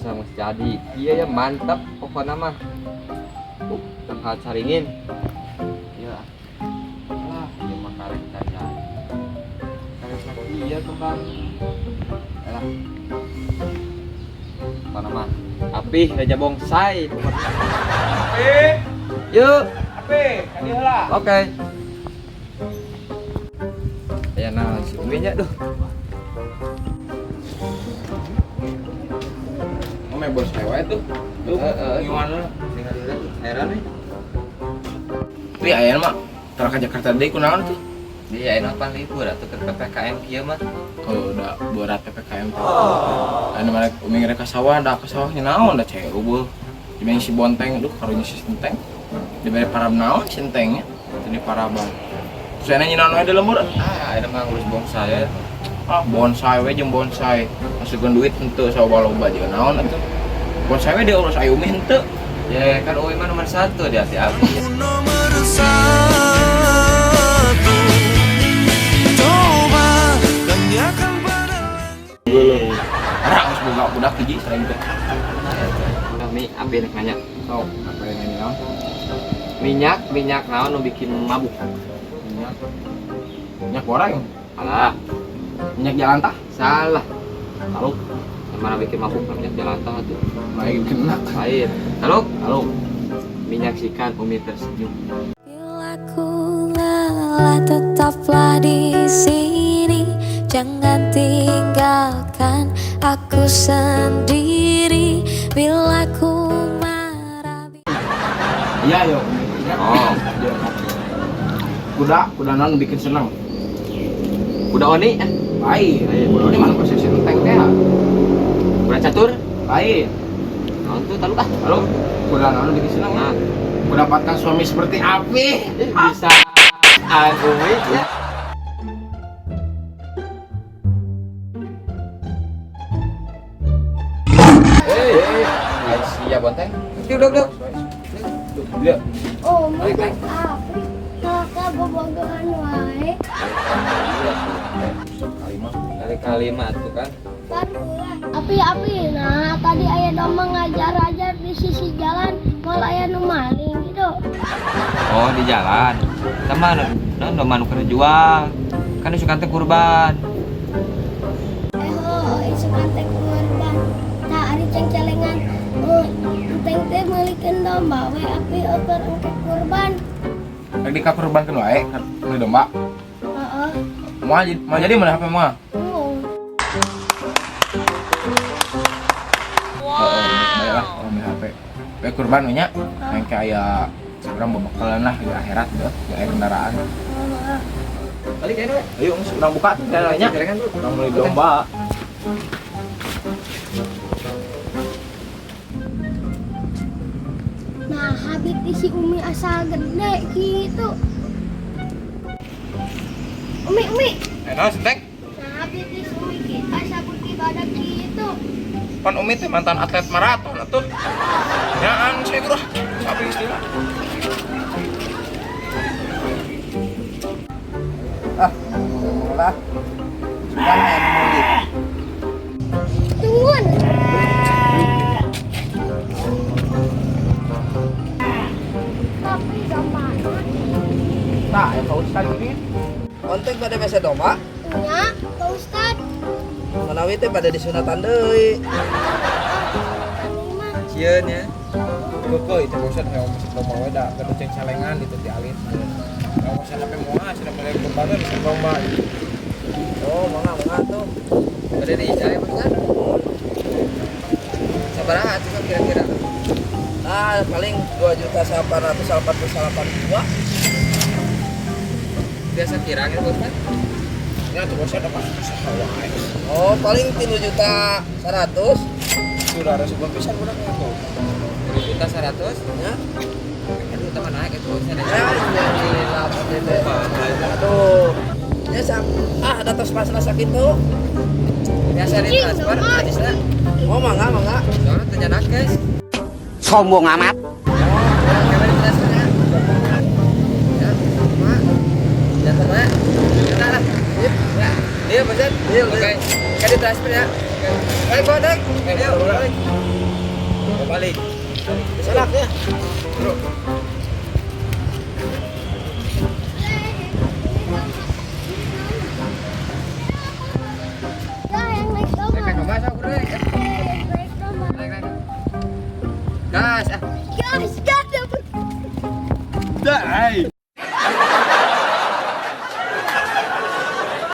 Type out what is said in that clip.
Bisa mas jadi. Iya ya mantap pokoknya mah. Tangkal caringin. Iya. Lah, ieu mah karek jadi. Karek iya kembang. Alah. Mana mah? Api Raja Bonsai pokoknya. Api. Yuk. Api, kadi heula. Oke. Ya nah, si Umi nya duh. Ome bos wae tuh. Tuh, gimana? Heran nih. Tapi aya mah tara ka Jakarta deui kunaon tuh? Iya, enak pan libur atuh ke PPKM kieu mah. Oh, udah berat PPKM tuh. Anu mana umi ngerek ka sawah, da ka sawah naon da cewek eueuh. Dibanding si bonteng, aduh karunya si senteng. Dibere parab naon si sentengnya? Jadi paraban. Terus enak nyinaon wae di lembur. Ah, ayeuna mah ngurus bonsai ya. Ah, bonsai we jeung bonsai. Masukkeun duit henteu sawa loba jeung naon atuh. Bonsai we dia urus ayu umi henteu. Ya kan Umi mah nomor 1 di hati abdi. Nomor 1, coba tanyakan pada langit. Arang geus boga budak hiji sering teh. Mi, abdi rek nanya. Sok, apa yang nanya naon? Minyak naon nu bikin mabuk? Minyak. Minyak goreng. Alah, Minyak jalantah. salah. Taluk. Mana bikin mabuk minyak jalantah tuh? Lain kena. Lain. Taluk. Taluk. Menyaksikan Umi tersenyum. Bila ku lelah tetaplah di sini, jangan tinggalkan aku sendiri. Bila ku marah. Iya, yo. Oh. Kuda, kuda naon bikin senang. Kuda oni? Lain. Kuda oni mana posisi enteng teh. Kuda catur? Lain. Naon tuh taluk ah. Lalu kuda naon bikin senang? Nah, Kudapatkan suami seperti Api. Bisa Umi ya. Hei, siap bonteng. Duduk, duduk. Lihat. Oh, mungkin Api kakak bobogohan wae. Kali mah. Kali-kali mah tuh kan. Pan ulah. Api api. Nah, tadi aya domba ngajar-ajar di sisi jalan, malah aya nu maling gitu. Oh, di jalan. Sama non domba nu keur jual. Kan isukan teh kurban. Oh, isukan teh kurban. Tah ari cengcelengan. Oh, enteng teh meulikeun domba we api eueuh engke kurban. Rek dikakurbankeun wae meuli domba. Heeh. Mau jadi mana HP moal? Oh. Heeh, bae lah kalau beli HP. Bae kurban we nya. Engke aya urang bebekalan lah di akhirat deh, di aya kendaraan. Heeh. Balik aja we. Ayo geus urang buka tuh nya. Celengan dulu. Urang meuli domba. Nah, habis isi Umi asal gede gitu. Umi, Umi. Naon senteng? Nah, habis isi Umi kita asal bukti badak gitu. Pan Umi teh mantan atlet maraton atuh. Nyaan saya bro. Sapi istilah. Ah, lah. Sudah yang meuli. Tungguan. Tapi domba. Tah, ya Pak Ustad ini. Konten pada mese domba, Nya, Pak Ustad. manawi teh pada disunatan deui. Anu mah. Sieun ya. Keke itu Pak Ustad hayang masuk domba we da gaduh cengcelengan gitu di alit. Kalau masih HP moal cenah bade kurban teh bisa domba. Oh, mangga mangga tuh. Ada di saya Pak Ustad. Sabaraha atuh sok kira-kira? Nah, paling 2.888.2. Biasa kira gitu Pak Ustad. Nya tuh Pak Ustad apa usaha wae. Oh, paling 3.100.000. Sudah ada sebuah pisan budak itu. 3.100.000. Ya. Aduh, teman naik itu Pak Ustad. Ya, alhamdulillah Aduh. Ya sam ah ada tos pasrah sakitu. Biasa di transfer gratisna. Oh, mangga mangga. Soalnya teu nyanak guys. Sombong amat. Oh, ya, kamera transfer ya. Ya, mak. Ya, sama. Ya, lah. Yuk, ya. Iya, Pak Ustad. Deal, Oke. deal. Kan di transfer ya. Ayo, balik. Ayo, balik. Balik. Salah ya. Bro. Dah yang naik domba. Naik domba sok, bro. Naik domba. Naik, naik. Gas ah. Gas, gas, dapet. Dah, ai.